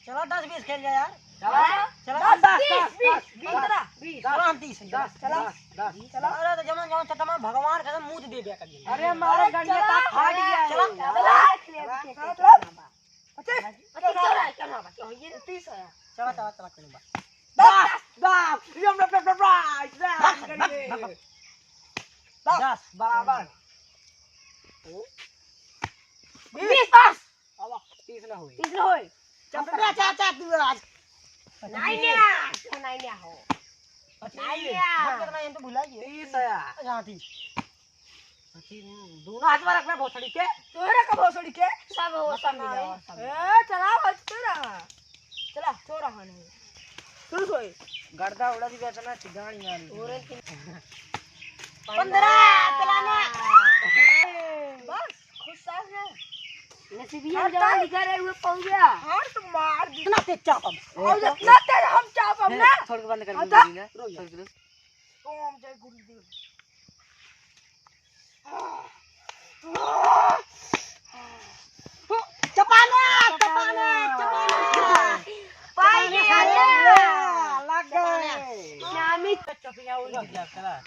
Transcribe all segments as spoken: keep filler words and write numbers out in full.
चला दस बीस खेल जाए यार। चला। चला। दस, दस, बीस, दस, बीस, बीस, बीस, बीस। चला, हम तीस है। दस, चला। दस, दस। चला। अरे तो जमन जमन चतमा भगवान कसम मुंह दे दिया कभी। अरे मारा अरे गंडे चला। का फाट गया है। चला। चला। चला। अच्छा, चला, चला, चला, चला, ये तीस है। चला, चला, चला, कोई बात। दस, दस, ये हम लोग पे प्राइस, दस, दस, दस, दस। दस, बराबर। बीस, दस। अब तीस ना होई। तीस ना होई। चल, चल, चल, चल, तू आज। नहीं लिया, नहीं लिया हो। अच्छा, नहीं ये लिया। हम कितना, ये तो भुला गए। तीस है। अच्छा, हाँ, तीस। अच्छी, दोनों हाथ में रखना भोसड़ी के। तोहरा का भोसड़ी के? सब हो, सब मिला, सब मिला। ए, चला भाई, तू रहा। चला, तू रहा नहीं। तू सोई। गर्दा उड़ा दी बेटा ना, चिगानी वाली। तोरे की पंद्रह, चला ना। बस, खुश साहब है। नसीबिया हट जवान तक। लिखा रहे हुए पहुंच गया। हट मार दी। इतना तेज चाप हम। और इतना तेज हम चाप हम ना। छोड़ के बंद कर दे, रो यार। छोड़ के दे। ओम जय गुरुदेव। चपाना, चपाना, चपाना। पाई गया। लग गए। नामी चपिया उड़ गया, चला।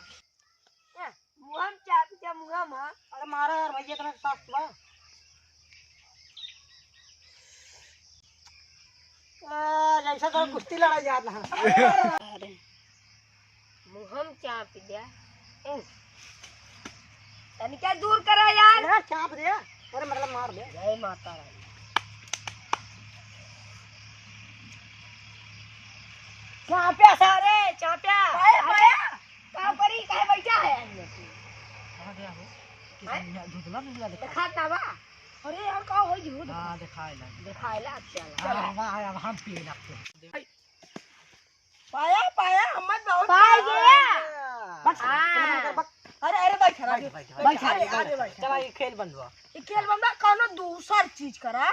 मुहम चाप के मुहम, हाँ। अरे मारा यार भैया, इतना सख्त बा। आ, जैसा तो कुश्ती लड़ाई याद ना। अरे। मुहम चाप दिया। ए, तनिका दूर करा यार। यार, चाप दे। अरे, मतलब, मार दे। जय माता रानी। चाप्या सारे, चाप्या। पाया, पाया। का करी, काहे बैठा है? कहाँ गया हो? हैं? किसी ने धुंधला, धुंधला दिखा। दिखाता बा। अरे यार, का हो झूठ? हाँ, दिखाए ला। दिखाए ला, अच्छा ला। हाँ, वाह, अब हम पिए लगते हैं। पाया, पाया, हम बहुत पाया पाया। गया। बस, हाँ। बस। अरे, अरे, बैठ, बैठ, राजू। बैठ, बैठ, बैठ, अरे, बैठ। अरे, बैठ। चला, ये खेल बंद हुआ। ये खेल बंद हुआ, कौनो दूसर चीज करा,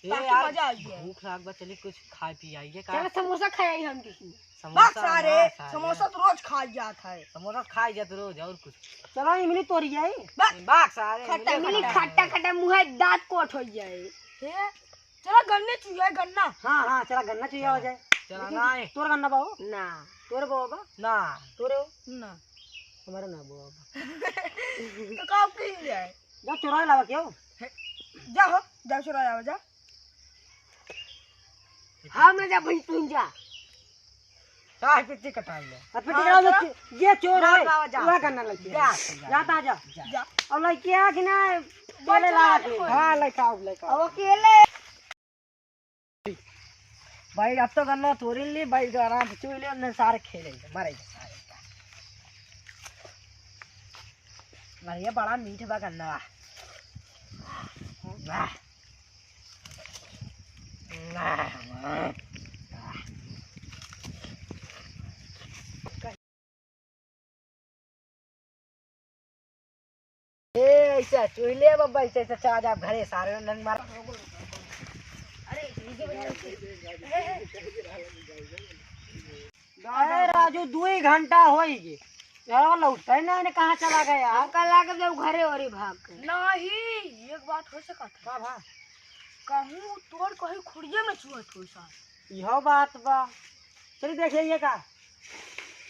ए ताकि यार, मजा आ जाए। भूख लाग बा, चली कुछ खाए पी आइए का? चलो, समोसा खाए आई हम किसी। समोसा बस, अरे, ना खाए समोसा ना। तो रोज खाई जात है। समोसा खाई जात रोज, और कुछ। चला, इमली तोरी आई। बस। बस, अरे, खट्टा, इमली इमली खट्टा। खट्टा, खट्टा, मुँह दाँत कोट हो जाए। हे, चला गन्ने चुहे, गन्ना। हाँ, हाँ, चला गन्ना चुहे हो जाए। चला लेकिन ना आए। तोर गन्ना बा हो? ना। तोरे बा बा? ना। तोरे हो? ना। हमारे ना बा बा। तो का पी जाए? जा चुरा लावा क्यों? हे, जा हो, जा चुरा लावा, जा। हम ना जा भाई, तू जा। काहे पिट्ठी कटाई ले? अब पिट्ठी हाँ, कटाओ, चलो। ये चोर है, बाबा, जा। वह करना लड़की है। जा, जा। जा, जा, जा। जा। और लड़की है कि ना, बोले ला के। हाँ, लड़का आओ, लड़का आओ। अब अकेले। भाई, अब तो गन्ना तोड़ ली, भाई, आराम से चुई ले, उन्हें सारे खेले, मारे सारे। अरे, ये बड़ा मीठ बा गन्ना। वाह। ए, ऐसा चुहिले बाबा, ऐसे, ऐसे चला जा घरे, सारे नंग मार। अरे राजू, दुई घंटा होई गे, यार लौटते ना, इन्हें कहाँ चला गया? हमका लागे जब घरे ओरी भाग गए। नहीं, एक बात हो सकत है। का भा? कहूँ तोर कहीं खुड़िया में चुहत हो सार। इहो बात बा। चली देखिए ये का।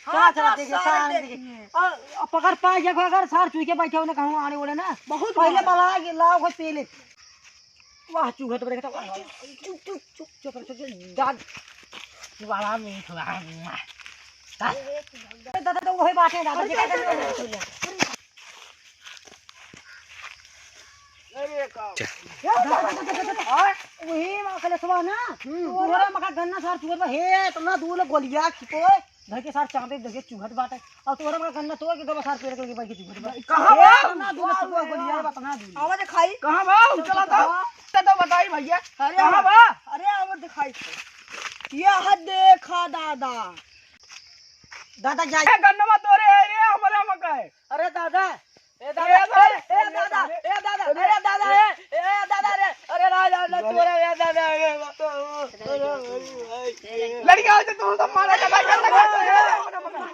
हाँ, चला, चला, तो देखिए, सार सार देखिए। देखिए। और, और पकड़ पाए, देखो, अगर सार चुई के बैठे होने कहूँ आने वाले ना, बहुत पहले बड़ा। बला के लाओ, कोई पहले। वाह, चूहा तो बड़े कहता, वाह, चुप, चुप, चुप, चुप, चुप, चुप, दाद। बड़ा मीठ बा। दादा, तो वही बात है, दादा, अरे, देखा दादा, था, दादा। अरे का? और वही मा कलेसवा ना, हम्म। तोहरा मका गन्ना सार चुहत बा, हे, इतना दूर गोलिया खिको, धर के सार चांदे देखे चुहत बाटे, और तोहरा मका गन्ना तोड़ के गबा सार पेड़ के बैठ के चुहत बा। कहाँ हे, बा? इतना दूर चुहत गोलिया बा, इतना दूर। आवाज खाई। कहाँ बा? चला था। तो बताई भैया। अरे कहाँ आवाज। बा? अरे आवाज दिखाई। यह देखा दादा। दादा जाए। ए, गन्नवा तोरे है रे, हमरा मका है। अरे दादा, ए दादा, ए दादा, ए दादा, ए दादा, अरे दादा, ए, ए दादा रे, अरे ना, ना, ना, तोरा, ए दादा, ए, लड़का हो तो तू तो मारा का भाई, कर लगा,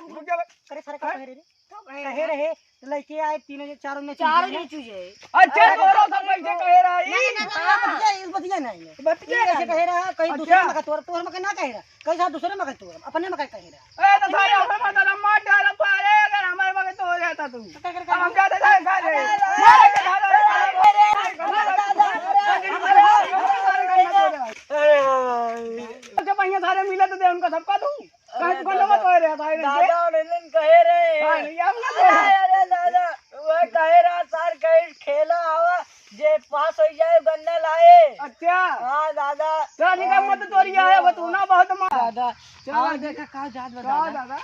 रुक जा भाई। करे सारे का कहे रे? कहे रहे, लइके आए तीनों जे, चारों में चारों चूजे। में चूजे। अच्छा, तोरो सब कैसे कहे रहा ई? नहीं, नहीं, नहीं, बतिया, बतिया नहीं है। बतिया ई ऐसे नहीं। कहे रहा, कहीं अच्छा। दूसरे मका तोर, तोर मका ना कहे रहा, कहीं साथ दूसरे मका तोर, अपने मका कहे रहा। ए, तो सारे हमें पता ना, मार डाला पारे, अगर हमारे मका तोर जाता तू। तो क्या कर, हम जाते थे घर रे। अरे, मार के सारे। अच्छा, भैया सारे मिले तो दे उनका सबका तू। कहीं अरे दुकान में दादा, तो रहे, भाई, नहीं दादा, दे। और इलन कहे रहे। हाँ, नहीं, हम ना अरे, दे। अरे दादा, वह कहे रहा, सर, कहीं खेला आवा, जे पास हो जाए, गन्ना लाए। अच्छा। हाँ, दादा। चल, ठीक है, मत तोरिया है, वो तू ना बहुत मार। दादा, चल, और ठीक। देखा, का जात बा, का दादा? दादा?